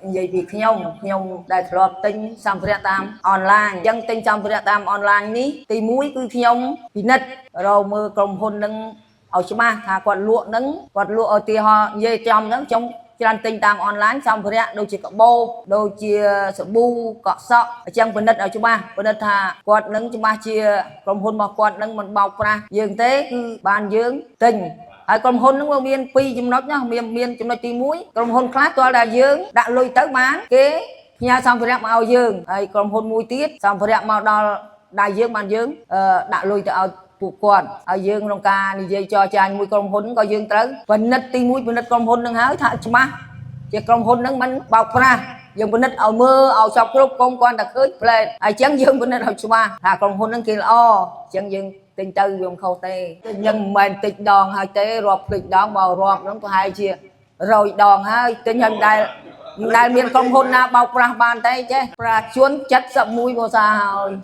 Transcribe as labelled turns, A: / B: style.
A: និយាយពីខ្ញុំខ្ញុំដែលធ្លាប់ទិញសម្ភារៈតាមអនឡាញអញ្ចឹងទិញសម្ភារៈតាមអនឡាញនេះទី1គឺខ្ញុំពិនិត្យរកមើលក្រុមហ៊ុននឹងឲ្យច្បាស់ថាគាត់លក់នឹងគាត់លក់ឲ្យទីហោនិយាយចំហ្នឹងខ្ញុំច្រើនទិញតាមអនឡាញសម្ភារៈដូចជាកាបូបដូចជាសាប៊ូកក់សក់អញ្ចឹងពិនិត្យឲ្យច្បាស់ពិនិត្យថាគាត់នឹងច្បាស់ជាក្រុមហ៊ុនរបស់គាត់នឹងមិនបោកប្រាស់យើងទេគឺបានយើងទិញ ហើយក្រុមហ៊ុនហ្នឹងវាមានពីរចំណុចណាមានមានចំណុចទី1ក្រុមហ៊ុនខ្លះទាល់តែយើងដាក់លុយទៅបានគេផ្ញើសម្ភារៈមកឲ្យយើងហើយក្រុមហ៊ុនមួយទៀតសម្ភារៈមកដល់ដៃយើងបានយើងអឺដាក់លុយទៅឲ្យពួកគាត់ហើយយើងក្នុងការនិយាយចរចាជាមួយក្រុមហ៊ុនក៏យើងត្រូវពិនិត្យទី1ពិនិត្យក្រុមហ៊ុនហ្នឹងហើយថាច្បាស់ជាក្រុមហ៊ុនហ្នឹងមិនបោកប្រាស់យើងពិនិត្យឲ្យមើលឲ្យសពគ្រប់កុំគាត់តែឃើញផ្លែតហើយអញ្ចឹងយើងពិនិត្យឲ្យច្បាស់ថាក្រុមហ៊ុនហ្នឹងគេល្អអញ្ចឹងយើងទិញទៅវាមិនខុសទេយើងមិនមែនទិញដងហើយទេរាប់ភ្លេចដងមករាប់ហ្នឹងប្រហែលជា100ដងហើយទិញហើយមិនដែលមិនដែលមានក្រុមហ៊ុនណាបោកប្រាស់បានទេចេះប្រជាជន71ភាសាហើយ។